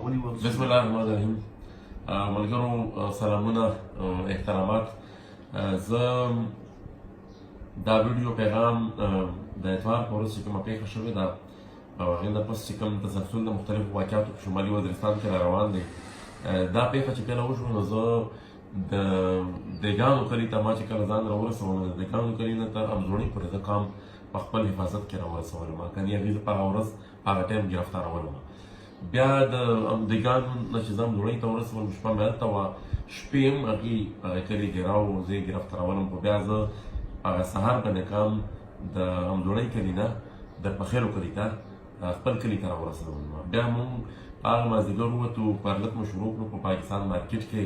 ونیول شو. بسم الله الرحمن الرحیم. ملګرو، سلامونه، احترامات. زه دا ویډیو پیغام د اتوار په ورځ چې کومه پېښه شوې ده او هغې نه پس چې کوم تسلسل د مختلفو واقعاتو په شمالي وزیرستان کې را روان دی، دا پېښه چې کله وشوه، نو زه د دیګانو کلي ته ما چې کله ځان راورسولم، د دیګانو کلي نه تر امزوړۍ پورې زه قام په خپل حفاظت کې راورسولم، کني هغې زه په هغه ورځ په هغه ټایم ګرفتارولم. بیا د دیګانو نه چې زه امزوړۍ ته ورسولم، شپه مې هلته وه، شپې هم هغې هغه کلي ګېراو، زه یې ګرفتارولم. خو بیا زه هغه سهار باندې قام د امزوړۍ کلي نه د پخیلو کلي ته، خپل کلي ته راورسولم. بیا مونږ هغه مازدیګر ووتو، پرلت مو شروع کړو په پاکستان مارکیټ کې.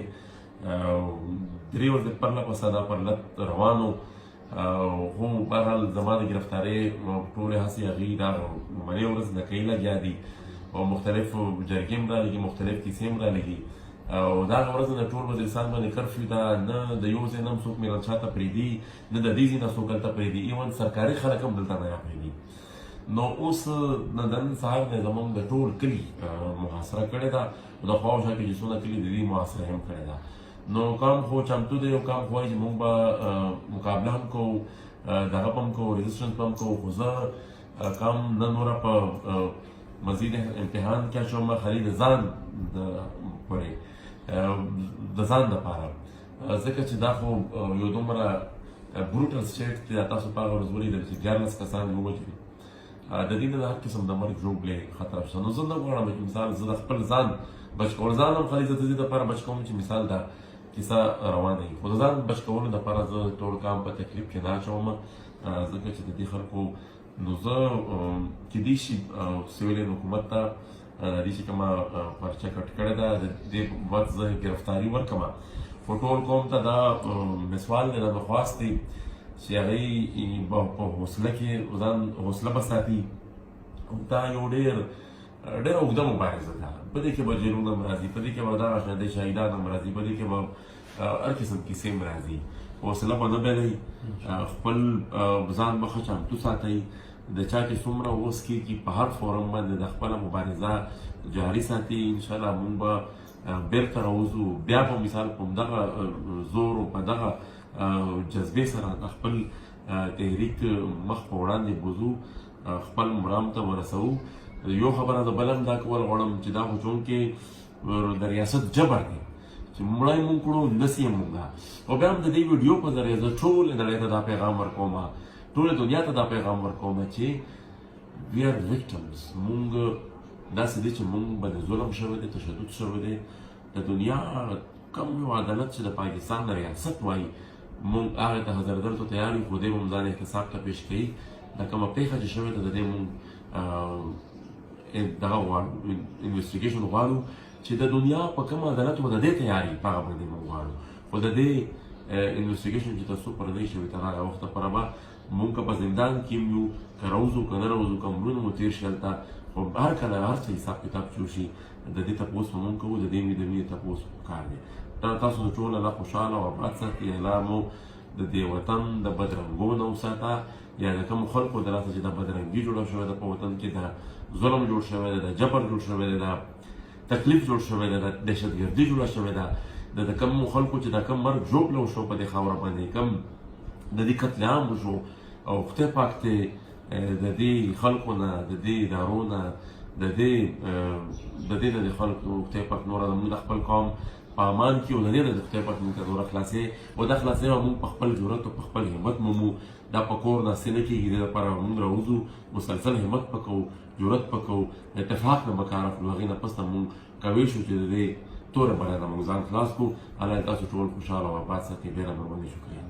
3 ورځې پرله پسه دا پرلت روانو. خو بهرحال زما د ګرفتارۍ ټولې هڅې هغوی دا لومړنۍ ورځ لکۍ لګیا دي او مختلف جرګې هم رالېږي، مختلف کیسې هم رالېږي. او دا هغه ورځ نه ټول وزیرستان باندې کرفیو ده، نه د یو ځای نه هم څوک میرانشاه ته پرېږدي، نه د دې ځای نه څوک هلته پرېږدي، even سرکاري خلک هم دلته نه راپرېږدي. نو اوس د نن سهار نه زمونږ د ټول کلي محاصره کړې ده، د خواوشا کې چې څونه کلي د دې محاصره هم کړې ده. نو قام خو چمتو دی او قام خو وایي چې مونږ به مقابله هم کوو، دغه به هم کوو، resistance به هم کوو. خو زه قام نن نوره په مزید امتحان کې اچوم، خالي د ځان د پورې، د ځان دپاره، ځکه چې دا خو یو دومره brutal state دی. تاسو په هغه ورځ ولیدل چې 13 کسان یې ووژل. د دې نه د هر قسم د مرګ ژوبلې خطر شته. نو زه نه غواړم چې مثال زه د خپل ځان بچ کول، ځان هم خالي زه د دې دپاره بچ کوم چې مثال دا کیسه روانه وي، خو د ځان بچ کولو دپاره زه ټول قام په تکلیف کې نه اچوم، ځکه چې د دې خلکو. نو زه کېدای شي سویلین حکومت ته د دې چې کومه پرچه کټ کړې ده، د دې بابت زه ګرفتاري ورکړم. خو ټول قوم ته دا مسوال دی، دا خواست دی چې هغوی په حوصله کې ځان حوصله به ساتي. دا یو ډېر ډېره اوږده مبارزه ده. په دې کې به جیلونه هم راځي، په دې کې به دغه شان د شهیدان هم راځي، په دې کې به هر قسم کیسې هم راځي. حوصله به نه بایلئ، خپل ځان به ښه چمتو ساتئ. د چا چې څومره وس کېږي، په هر فورم باندې د خپله مبارزه جاري ساتي. انشاءالله مونږ به بیرته راوځو، بیا په مثال په همدغه زور او په دغه جذبې سره د خپل تحریک مخ په وړاندې بوځو، خپل مرام ته ورسوو. یو خبره زه بل هم دا کول غواړم چې دا خو چونکې د ریاست جبر دی چې مړی مونږ کړو، نسی یې مونږ. او بیا هم د دې ویډیو په ذریعه زه ټولې نړۍ ته دا پیغام ورکوم، ټولې دنیا ته دا پیغام ورکوم چې we are victims. مونږ داسې دی چې مونږ باندې ظلم شوی دی، تشدد شوی دی. د دنیا کوم یو عدالت چې د پاکستان د ریاست وایي، مونږ هغه ته حاضرېدل ته تیار یو، خو دی به هم ځان احتساب ته پیش کوي. دا کومه پېښه چې شوې ده، د دې مونږ دغه غواړو، investigation غواړو چې د دنیا په کوم عدالت به د دې تیاري، په هغه باندې مونږ غواړو. خو د دې investigation چې تر څو پورې نه شوي، تر هغه وخته پورې به مونږ که په زندان کې هم یو، که راوځو که نه راوځو، که عمرونه مو تېر شي هلته، خو هر کله هر څه حساب کتاب چې وشي، د دې تپوس به مونږ کوو. د دې مې د مینې تپوس پکار دی. دا تاسو ټول الله خوشحاله او آباد ساتي. الله مو د دې وطن د بدرنګو نه وساته، یا د کوم خلکو د لاسه چې د بدرنګي جوړه شوې ده په وطن کې، د ظلم جوړ شوی دی، د جبر جوړ شوی دی، د تکلیف جوړ شوی دی، د دهشتګردي جوړه شوې ده، د کوم خلکو چې د کوم مرګ ژوبله وشو په دې خاوره باندې، کوم د دې قتل عام وشو، او خدای پاک ته د دې خلکو نه، د دې ادارو نه، د دې نه د خلکو خدای پاک نور موږ د خپل قوم په امان کې، او د دې نه د خدای پاک موږ ته نور خلاصې او دا خلاصې به موږ په خپل جرأت او په خپل همت مومو. دا په کور ناستې نه کېږي. د دې لپاره موږ راوځو، مسلسل همت پکوو، جرأت پکوو، اتفاق نه به کار اخلو. هغې نه پس ته موږ کوی شو چې د دې تورې بلا نه موږ ځان خلاص کړو. الله تاسو ټول خوشحاله او آباد ساتي. ډېره مهرباني، شکریه.